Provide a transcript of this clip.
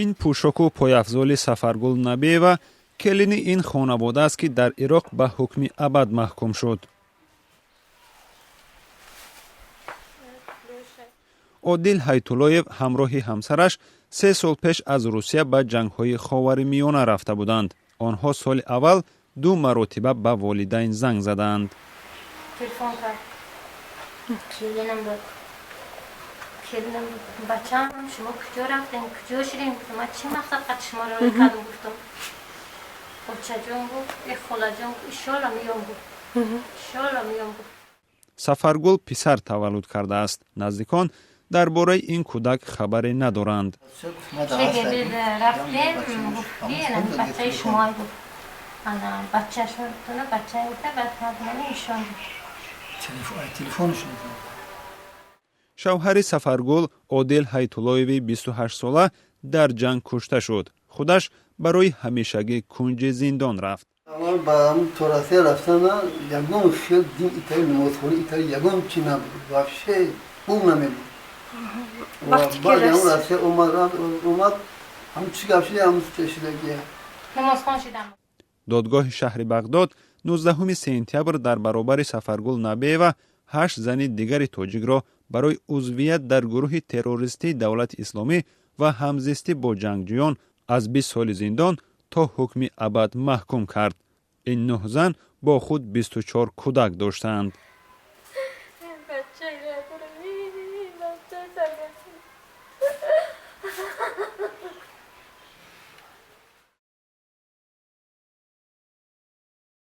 Ин пӯшоку пойафзоли Сафаргул Набиева, келини ин хонавода аст, ки дар Ироқ ба ҳукми абад маҳкум шуд. Одил Ҳайтуллоев ҳамроҳи ҳамсараш 3 сол пеш аз Русия ба ҷангҳои Ховари Миёна рафта буданд. Онҳо соли аввал ду маротиба ба волидайн занг задаанд. Телефон кард, келинам дод, келинам: «Бачам, шумо куҷо рафтем, куҷо шудем?» Гуфтам: «Ман чӣ мақсад қад шуморо рӯй кардам?» Гуфтам: «Очаҷон», гуфт, «э, холаҷон», «Иншолла меём», гуфт, «иншолла меём», гуфт. Сафаргул писар таваллуд кардааст. Наздикон дар бораи ин кӯдак хабаре надоранд. Рафтем, гуфт, бачаи шумо, гуфт, ана бачашона, бачаи, гуфта, баъд нишон. Телефоншон. Шавҳари Сафаргул, Одил Ҳайтуллоеви 28-сола, дар ҷанг кушта шуд. Худаш барои ҳамешагӣ кунҷи зиндон рафт. Аввал ба то Россия рафтана ягон хел дин итари, намозхонӣ итари, ягон чи набуд, вообще бум намебуд. Баъд ҳам Россия омад, омад, ҳам чи гап шида, ҳам шидагия. Намозхон шидам. Додгоҳи шаҳри Бағдод 19 сентябр дар баробари Сафаргул Набиева ҳашт зани дигари тоҷикро барои узвият дар гурӯҳи террористии Давлати Исломӣ ва ҳамзистӣ бо ҷангҷӯён аз 20 соли зиндон то ҳукми абад маҳкум кард. Ин нӯҳ зан бо худ 24 кӯдак доштанд.